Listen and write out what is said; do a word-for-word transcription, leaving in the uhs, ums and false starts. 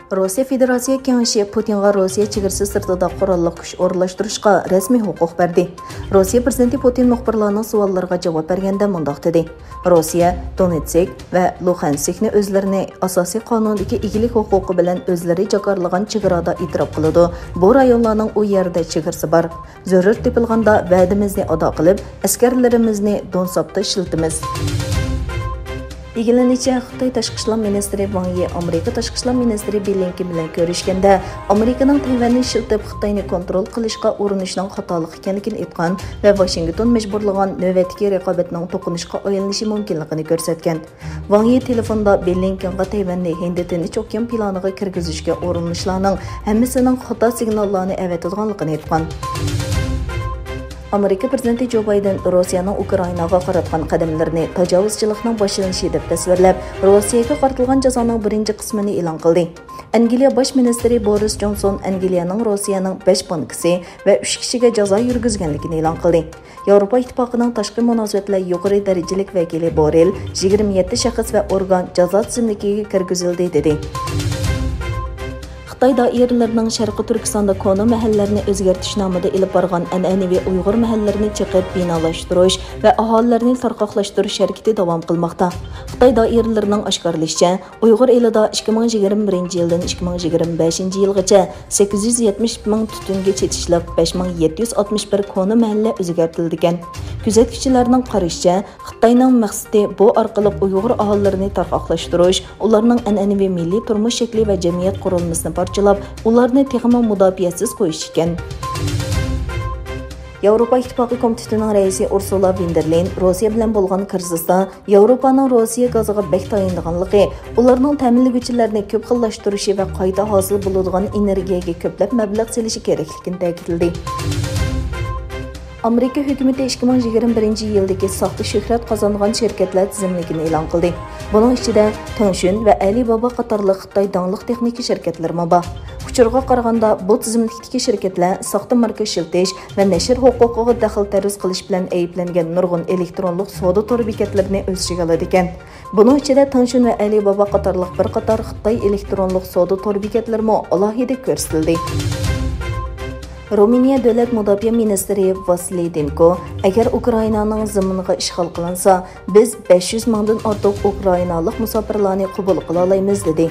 روسىيە فېدېراتسىيە كېڭىشى پۇتىنغا روسىيە چېگرىسى سىرتىدا قوراللىق كۈچ ئورۇنلاشتۇرۇشقا رەسمىي ھوقۇق بەردى. روسىيە پىرېزىدېنتى پۇتىن مۇخبىرلارنىڭ سوئاللىرىغا جاۋاب بەرگەندە مۇنداق دېدى: روسىيە دونېتسك ۋە لۇخانسكنى ئۆزلىرىنى ئاساسىي قانۇندىكى ئىگىلىك ھوقۇقى بىلەن ئۆزلىرى جاكارلىغان چېگرادا ئېتىراپ قىلىدۇ. بۇ رايونلارنىڭ ئۇ يەردە چېگرىسى بار. زۆرۈر تېپىلغاندا ۋەدىمىزنى ئادا قىلىپ، ئەسكەرلىرىمىزنى دونساپتا ئىشلىتىمىز. ئىگىلىنىشىچە، خىتاي تاشقى ئىشلار مىنىستىرى ۋاڭ يى ئامېرىكا تاشقى ئىشلار مىنىستىرى بلىنكېن بىلەن كۆرۈشكەندە، ئامېرىكىنىڭ تەيۋەننى ئىشلىتىپ خىتاينى كونترول قىلىشقا ئۇرۇنۇشىنىڭ خاتالىق ئىكەنلىكىنى ئېيتقان ۋە ۋاشىنگتون مەجبۇرلىغان نۆۋەتتىكى رىقابەتنىڭ توقۇنۇشقا ئايلىنىشى مۇمكىنلىقىنى كۆرسەتكەن. ۋاڭ يى تېلېفوندا بلىنكېنغا تەيۋەننى ھىندى تىنچ ئوكيان پىلانىغا كىرگۈزۈشكە ئۇرۇنۇشلارنىڭ ھەممىسىنىڭ خاتا سىگناللارنى ئەۋەتىدىغانلىقىنى ئېيتقان. ئامېرىكا پىرېزىدېنتى جو بايدېن روسىيەنىڭ ئۇكرائىناغا قاراتقان قەدەملىرىنى تاجاۋۇزچىلىقنىڭ باشلىنىشى دەپ تەسۋىرلەپ، روسىيەگە قارىتىلغان جازانىڭ بىرىنچى قىسمىنى ئېلان قىلدى. ئەنگلىيە باش مىنىستىرى بورىس جونسون ئەنگلىيەنىڭ روسىيەنىڭ بەش بانكىسى ۋە ئۈچ كىشىگە جازا يۈرگۈزگەنلىكىنى ئېلان قىلدى. ياۋروپا ئىتتىپاقىنىڭ تاشقى مۇناسىۋەتلەر يۇقىرى دەرىجىلىك ۋەكىلى بورېل يىگىرمە يەتتە شەخس ۋە ئورگان جازا تىزىملىكىگە كىرگۈزۈلدى، دېدى. خىتاي دائىرىلىرىنىڭ شەرقىي تۈركىستاندا كونا مەھەللىلەرنى ئۆزگەرتىش نامىدا ئېلىپ بارغان ئەنئەنىۋى ئۇيغۇر مەھەللىلىرىنى چېقىپ بىنالاشتۇرۇش ۋە ئاھالىلەرنى تارقاقلاشتۇرۇش ھەرىكىتى داۋام قىلماقتا. خىتاي دائىرىلىرىنىڭ ئاشكارىلىشىچە، ئۇيغۇر ئېلىدا ئىككى مىڭ يىگىرمە بىرىنچى يىلدىن ئىككى مىڭ يىگىرمە بەشىنچى يىلغىچە سەككىز يۈز يەتمىش مىڭ تۈتۈنگە چېتىشلىق بەش مىڭ يەتتە يۈز ئاتمىش بىر كونا مەھەللە ئۆزگەرتىلىدىكەن. كۆزەتكۈچىلەرنىڭ قارىشىچە، خىتاينىڭ مەقسىتى بۇ ئارقىلىق ئۇيغۇر ئاھالىلىرىنى تارقاقلاشتۇرۇش، ئۇلارنىڭ ئەنئەنىۋى مىللىي تۇرمۇش شەكلى ۋە جەمئىيەت قۇرۇلمىسىنى پارچىلاپ، ئۇلارنى تېخىمۇ مۇداپىئەسىز قويۇش ئىكەن. ياۋروپا ئىتتىپاقى كومىتېتىنىڭ رەئىسى ئۇرسۇلا ۋىندېرلېين روسىيە بىلەن بولغان كىرىزىستا ياۋروپانىڭ روسىيە گازىغا بەك تايىنىدىغانلىقى، ئۇلارنىڭ تەمىنلىگۈچىلەرنى كۆپ خىللاشتۇرۇشى ۋە قايتا ھاسىل بولىدىغان ئېنېرگىيەگە كۆپلەپ مەبلەغ سېلىشى كېرەكلىكىنى تەكىتلىدى. ئامېرىكا ھۆكۈمىتى ئىككى مىڭ يىگىرمە بىرىنچى يىلدىكى ساختا شۆھرەت قازانغان شىركەتلەر تىزىملىكىنى ئېلان قىلدى. بۇنىڭ ئىچىدە تېڭشۈن ۋە ئەلىبابا قاتارلىق خىتاي داڭلىق تېخنىكا شىركەتلىرىمۇ بار. ئۇچۇرغا قارىغاندا، بۇ تىزىملىكتىكى شىركەتلەر ساختا ماركا ئىشلىتىش ۋە نەشر ھوقۇقىغا دەخلى تەرۇز قىلىش بىلەن ئەيىبلەنگەن نۇرغۇن ئېلېكترونلۇق سودا تور بېكەتلىرىنى ئۆز ئىچىگە ئالىدىكەن. بۇنىڭ ئىچىدە تېڭشۈن ۋە ئەلىبابا قاتارلىق بىر قاتار خىتاي ئېلېكترونلۇق سودا تور بېكەتلىرىمۇ ئالاھىدە كۆرسىتىلدى. رومىنىيە دۆلەت مۇداپىئە مىنىستىرى ۋاسىلىي دىنكو، ئەگەر ئۇكرائىنانىڭ زېمىنىغا ئىشغال قىلىنسا، بىز بەش يۈز مىڭدىن ئارتۇق ئۇكرائىنالىق مۇساپىرلارنى قوبۇل قىلالايمىز، دېدى.